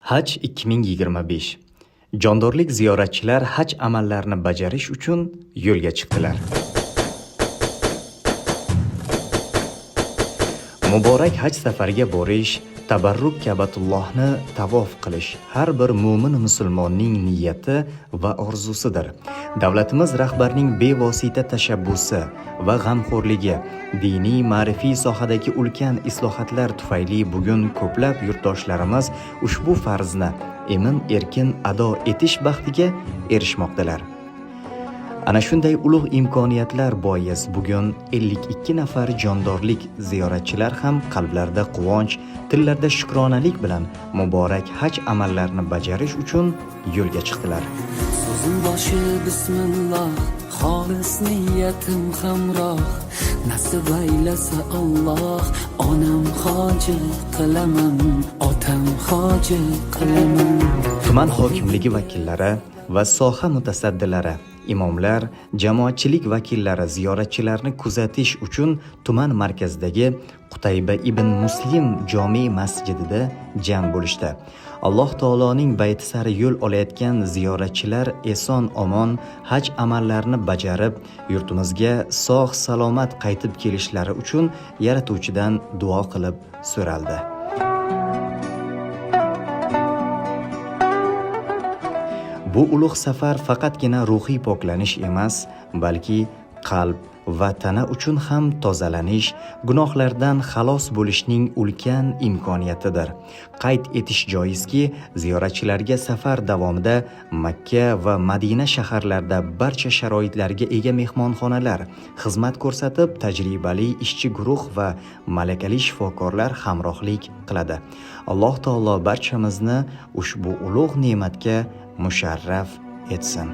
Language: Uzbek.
Haj 2025. Jondorlik ziyoratchilar haj amallarini bajarish uchun yo'lga chiqdilar. Muborak haj safariga borish, tabarruk Ka'batullohni tavof qilish har bir mo'min musulmonning niyati va orzusidir. Davlatimiz rahbarining bevosita tashabbusi va g'amxo'rligi, diniy ma'rifiy sohadagi ulkan islohotlar tufayli bugun ko'plab yurtdoshlarimiz ushbu farzni emin-erkin ado etish baxtiga erishmoqdalar. Ana shunday ulug' imkoniyatlar bois bugun 52 nafar jondorlik ziyoratchilar ham qalblarda quvonch, tillarda shukronalik bilan muborak haj amallarini bajarish uchun yo'lga chiqdilar. So'zim boshi bismillah, xolis niyatim hamroh. Nasib aylasa Alloh, onam hoji qilaman, otam hoji qilaman. Tuman hokimligi vakillari va soha mutasaddilari, imomlar, jamoatchilik vakillari ziyoratchilarni kuzatish uchun tuman markazidagi Qutayba ibn Muslim jome masjidida jam bo'lishdi. Alloh taoloning bayti sari yo'l olayotgan ziyoratchilar eson-omon haj amallarini bajarib, yurtimizga sog' salomat qaytib kelishlari uchun Yaratuvchidan duo qilib so'raldi. Bu ulug' safar faqatgina ruhiy poklanish emas, balki qalb va tana uchun ham tozalanish, gunohlardan xalos bo'lishning ulkan imkoniyatidir. Qayd etish joizki, ziyoratchilarga safar davomida Makka va Madina shaharlarida barcha sharoitlarga ega mehmonxonalar xizmat ko'rsatib, tajribali ishchi guruh va malakali shifokorlar hamrohlik qiladi. Alloh taolo barchamizni ushbu ulug' ne'matga musharraf etsin.